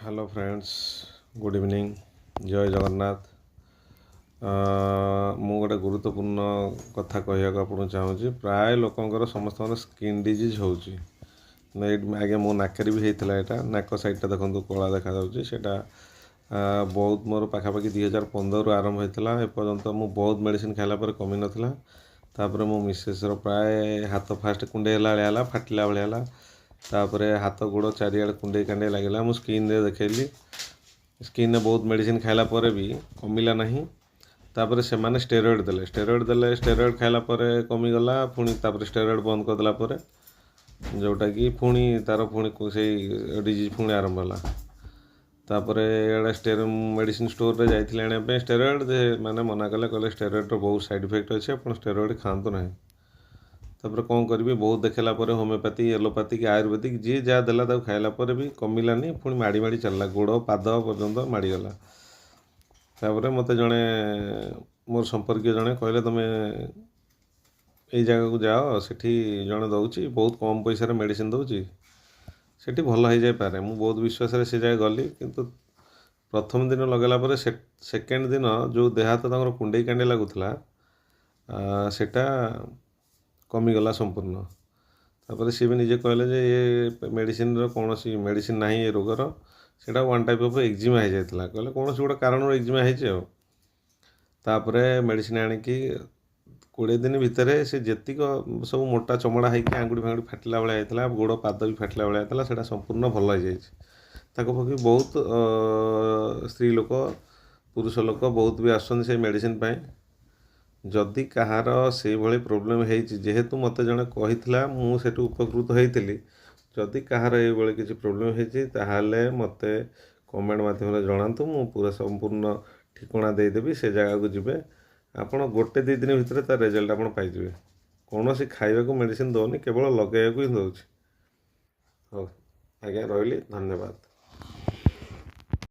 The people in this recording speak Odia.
Hello friends, good evening, ଜୟ ଜଗନ୍ନାଥ। ମୁଁ ଗୋଟେ ଗୁରୁତ୍ୱପୂର୍ଣ୍ଣ କଥା କହିବାକୁ ଆପଣଙ୍କୁ ଚାହୁଁଛି। ପ୍ରାୟ ଲୋକଙ୍କର, ସମସ୍ତଙ୍କର ସ୍କିନ୍ ଡିଜିଜ୍ ହେଉଛି। ଏଇଠି ଆଜ୍ଞା, ମୋ ନାକରେ ବି ହେଇଥିଲା ଏଇଟା। ନାକ ସାଇଡ଼୍ଟା ଦେଖନ୍ତୁ, କଳା ଦେଖାଯାଉଛି। ସେଇଟା ବହୁତ ମୋର ପାଖାପାଖି 2015ରୁ ଆରମ୍ଭ ହେଇଥିଲା। ଏପର୍ଯ୍ୟନ୍ତ ମୁଁ ବହୁତ ମେଡ଼ିସିନ ଖାଇଲା ପରେ କମିନଥିଲା। ତାପରେ ମୋ ମିସେସ୍ର ପ୍ରାୟ ହାତ ଫାଷ୍ଟ କୁଣ୍ଡେଇ ହେଲା ଭଳିଆ ହେଲା, ଫାଟିଲା ଭଳିଆ ହେଲା। ତାପରେ ହାତ ଗୋଡ଼ ଚାରିଆଡ଼େ କୁଣ୍ଡେଇ କାଣ୍ଡେଇ ଲାଗିଲା। ମୁଁ ସ୍କିନ୍ରେ ଦେଖେଇଲି। ସ୍କିନ୍ରେ ବହୁତ ମେଡ଼ିସିନ ଖାଇଲା ପରେ ବି କମିଲା ନାହିଁ। ତାପରେ ସେମାନେ ଷ୍ଟେରଏଡ଼୍ ଦେଲେ। ଷ୍ଟେରଏଡ଼୍ ଦେଲେ, ଷ୍ଟେରଏଡ଼୍ ଖାଇଲା ପରେ କମିଗଲା। ପୁଣି ତାପରେ ଷ୍ଟେରଏଡ଼୍ ବନ୍ଦ କରିଦେଲା ପରେ ଯେଉଁଟାକି ପୁଣି ତା'ର ପୁଣି ସେଇ ଡିଜିଜ୍ ପୁଣି ଆରମ୍ଭ ହେଲା। ତାପରେ ଇଆଡ଼େ ମେଡ଼ିସିନ ଷ୍ଟୋରରେ ଯାଇଥିଲି ଆଣିବା ପାଇଁ ଷ୍ଟେରଏଡ଼୍, ମାନେ ମନା କଲେ। କହିଲେ, ଷ୍ଟେରଏଡ଼୍ର ବହୁତ ସାଇଡ଼୍ ଇଫେକ୍ଟ ଅଛି, ଆପଣ ଷ୍ଟେରଏଡ଼୍ ଖାଆନ୍ତୁ ନାହିଁ। ତାପରେ କ'ଣ କରିବି? ବହୁତ ଦେଖେଇଲା ପରେ ହୋମିଓପାଥି, ଏଲୋପାଥି କି ଆୟୁର୍ବେଦିକ, ଯିଏ ଯାହା ଦେଲା ତାକୁ ଖାଇଲା ପରେ ବି କମିଲାନି। ପୁଣି ମାଡ଼ି ମାଡ଼ି ଚାଲିଲା, ଗୋଡ଼ ପାଦ ପର୍ଯ୍ୟନ୍ତ ମାଡ଼ିଗଲା। ତାପରେ ମୋତେ ଜଣେ ମୋର ସମ୍ପର୍କୀୟ ଜଣେ କହିଲେ, ତୁମେ ଏଇ ଜାଗାକୁ ଯାଅ, ସେଠି ଜଣେ ଦେଉଛି, ବହୁତ କମ୍ ପଇସାରେ ମେଡ଼ିସିନ ଦେଉଛି, ସେଠି ଭଲ ହେଇଯାଇପାରେ। ମୁଁ ବହୁତ ବିଶ୍ୱାସରେ ସେ ଜାଗା ଗଲି। କିନ୍ତୁ ପ୍ରଥମ ଦିନ ଲଗାଇଲା ପରେ ସେକେଣ୍ଡ ଦିନ ଯେଉଁ ଦେହ ହାତ ତାଙ୍କର କୁଣ୍ଡେଇ କାଣ୍ଡେଇ ଲାଗୁଥିଲା, ସେଇଟା କମିଗଲା ସମ୍ପୂର୍ଣ୍ଣ। ତାପରେ ସିଏ ବି ନିଜେ କହିଲେ ଯେ ଏ ମେଡ଼ିସିନର କୌଣସି ମେଡ଼ିସିନ ନାହିଁ ଏ ରୋଗର। ସେଇଟା ୱାନ୍ ଟାଇପ୍ ଅଫ୍ ଏକ୍ଜିମା ହେଇଯାଇଥିଲା। କହିଲେ, କୌଣସି ଗୋଟେ କାରଣରୁ ଏକ୍ଜିମା ହେଇଛି। ଆଉ ତାପରେ ମେଡ଼ିସିନ ଆଣିକି 20 ଦିନ ଭିତରେ ସେ ଯେତିକ ସବୁ ମୋଟା ଚମଡ଼ା ହେଇକି ଆଙ୍ଗୁଠି ଫାଙ୍ଗୁଠି ଫାଟିଲା ଭଳିଆ ହେଇଥିଲା, ଗୋଡ଼ ପାଦ ବି ଫାଟିଲା ଭଳିଆ ହେଇଥିଲା, ସେଇଟା ସମ୍ପୂର୍ଣ୍ଣ ଭଲ ହେଇଯାଇଛି। ତାଙ୍କ ପାଖକୁ ବହୁତ ସ୍ତ୍ରୀ ଲୋକ, ପୁରୁଷ ଲୋକ ବହୁତ ବି ଆସୁଛନ୍ତି ସେଇ ମେଡ଼ିସିନ ପାଇଁ। ଯଦି କାହାର ସେଇଭଳି ପ୍ରୋବ୍ଲେମ୍ ହେଇଛି, ଯେହେତୁ ମୋତେ ଜଣେ କହିଥିଲା, ମୁଁ ସେଠୁ ଉପକୃତ ହେଇଥିଲି, ଯଦି କାହାର ଏଇଭଳି କିଛି ପ୍ରୋବ୍ଲେମ୍ ହେଇଛି, ତାହେଲେ ମୋତେ କମେଣ୍ଟ ମାଧ୍ୟମରେ ଜଣାନ୍ତୁ। ମୁଁ ପୁରା ସମ୍ପୂର୍ଣ୍ଣ ଠିକଣା ଦେଇଦେବି। ସେ ଜାଗାକୁ ଯିବେ ଆପଣ, ଗୋଟେ ଦୁଇ ଦିନ ଭିତରେ ତା ରେଜଲ୍ଟ ଆପଣ ପାଇଯିବେ। କୌଣସି ଖାଇବାକୁ ମେଡ଼ିସିନ ଦେଉନି, କେବଳ ଲଗାଇବାକୁ ହିଁ ଦେଉଛି। ହଉ ଆଜ୍ଞା, ରହିଲି, ଧନ୍ୟବାଦ।